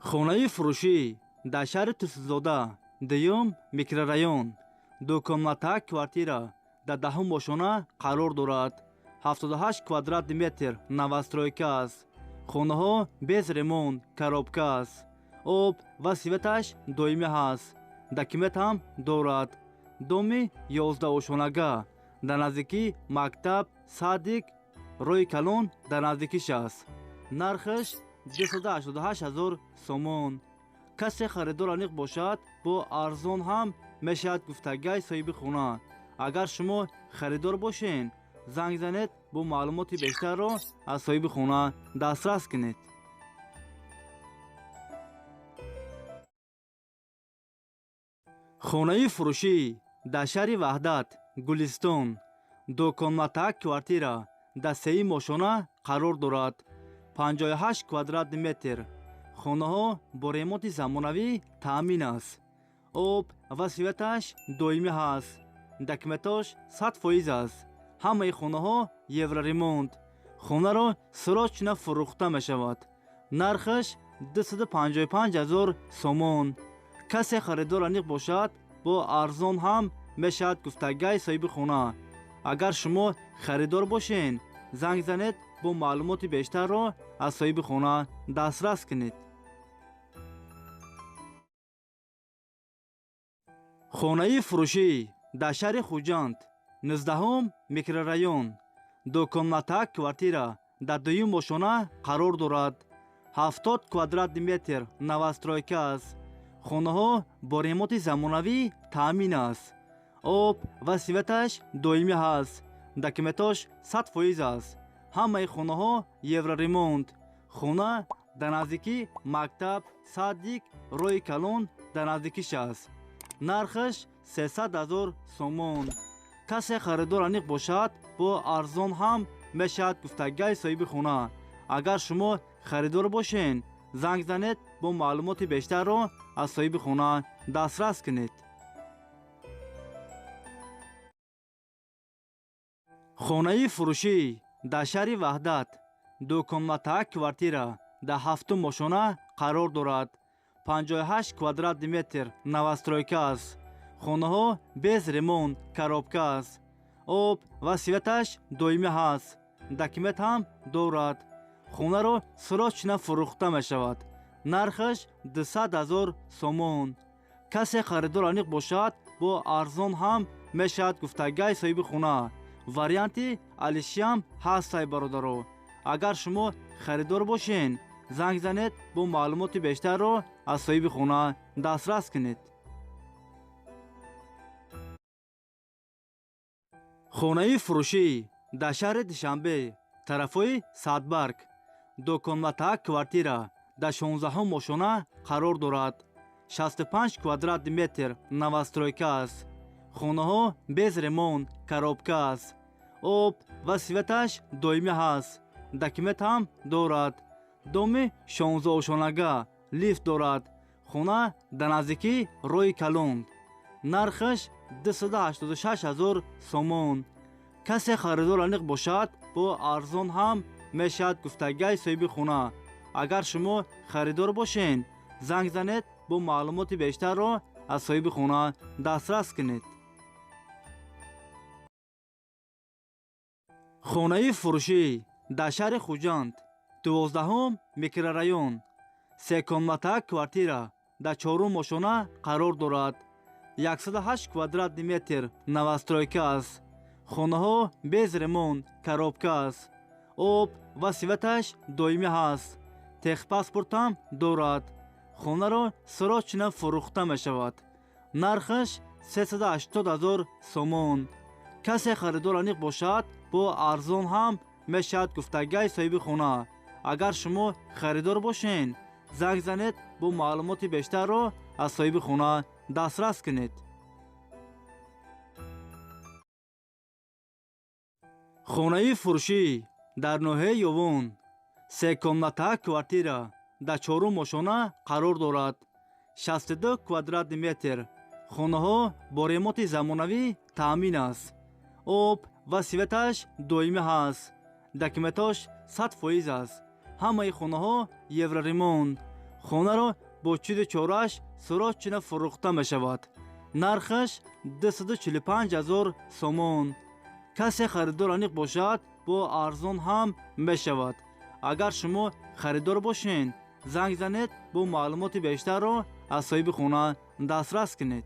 Хонаи фурӯшӣ дар шаҳри Турсунзода, дуюм микрорайон, дукомната квартира дар даҳум ошёна қарор дорад. 78 квадратный метр новостройка аст. Хонаҳо без ремонт, коробка аст. Об ва светаш доимӣ ҳаст. Документ ҳам дорад. Доми 11 ошёнага дар наздикии мактаб, садик, роҳи калон дар наздикиш аст. Нархаш 288 ҳазор сомон. Касе харидор аниқ бошад, бо арзон ҳам мешавад, гуфтагай соҳиби хона. Агар шумо харидор бошен, занг занед, бо маълумоти бештарро аз соҳиби хона дастрас кунед. Хонаи фурӯшӣ дар шаҳри Ваҳдат, Гулистон, дукомната квартира дар сеюм ошёна қарор дорад. 58 квадратный метр. Хонаҳо бо ремонти замонавӣ таъмин аст. Об ва светаш доимӣ ҳаст. Документош 100% аст. Ҳамаи хонаҳо евроремонт. Хонаро срочно фурӯхта мешавад. Нархаш 255 ҳазор сомон. Касе харидор аниқ бошад, бо арзон ҳам мешавад, гуфтагай соҳиби хона. Агар шумо харидор бошен, занг занед, бо маълумоти бештарро аз соҳиби хона дастрас кунед. Хонаи фурӯшӣ дар шаҳри Хуҷанд, 19-ум микрорайон, дукомната квартира дар дуюм ошёна қарор дорад. 70 квадратный метр новостройка аст. Хонаҳо бо ремонти замонавӣ таъмин аст. Об ва светаш доимӣ ҳаст. Документош 100% аст. Ҳамаи хонаҳо евроремонт. Хона дар наздикии мактаб, садик, роҳи калон дар наздикиш аст. Нархаш 300 ҳазор сомон. Касе харидор аниқ бошад, бо арзон ҳам мешавад, гуфтагай соҳиби хона. Агар шумо харидор бошен, занг занед, бо маълумоти бештарро аз соҳиби хона дастрас кунед. Хонаи фурӯшӣ дар шаҳри Ваҳдат, дукомната квартира дар ҳафтум ошёна қарор дорад. 58 квадратный метр новостройка аст. Хонаҳо без ремонт, коробка аст. Об ва светаш доимӣ ҳаст. Документ ҳам дорад. Хонаро срочно фурӯхта мешавад. Нархаш 200 ҳазор сомон. Касе харидор аниқ бошад, бо арзон ҳам мешавад, гуфтагай соҳиби хона. Варианти алишиам ҳастай, бародаро. Агар шумо харидор бошен, занг занед, бо маълумоти бештарро аз соҳиби хона дастрас кунед. Хонаи фурӯшӣ дар шаҳри Душанбе, тарафҳои Садбарг, дукомната квартира дар 16-ум ошёна қарор дорад. 65 квадратный метр новостройка аст. Хонаҳо без ремонт, коробка аст. Об ва светаш доимӣ ҳаст. Документ ҳам дорад. Доми 16 ошёнага лифт дорад. Хона дар наздикии роҳи калон. Нархаш 286 ҳазор сомон. Касе харидор аниқ бошад, бо арзон ҳам мешавад, гуфтагай соҳиби хона. Агар шумо харидор бошен, занг занед, бо маълумоти бештарро аз соҳиби хона дастрас кунед. Хонаи фурӯшӣ дар шаҳри Хуҷанд, 12-ум микрорайон, секомната квартира дар чорум ошёна қарор дорад. 108 квадратный метр новостройка аст. Хонаҳо без ремонт, коробка аст. Об ва светаш доимӣ ҳаст. Техпаспортам дорад. Хонаро срочно фурӯхта мешавад. Нархаш 380 ҳазор сомон. Касе харидор аниқ бошад, бо арзон ҳам мешавад, гуфтагай соҳиби хона. Агар шумо харидор бошен, занг занед, бо маълумоти бештарро аз соҳиби хона дастрас кунед. Хонаи фурӯшӣ дар ноҳияи Ёвон, секомната квартира дар чорум ошёна қарор дорад. 62 квадратный метр. Хонаҳо бо ремонти замонавӣ таъмин аст. Об ва светаш доимӣ ҳаст. Документош 100% аст. Ҳамаи хонаҳо евроремонт. Хонаро бо чизи чорааш срочно фурӯхта мешавад. Нархаш 245 000 сомон. Касе харидор аниқ бошад, бо арзон ҳам мешавад. Агар шумо харидор бошед, занг занед, бо маълумоти бештарро аз соҳиби хона дастрас кунед.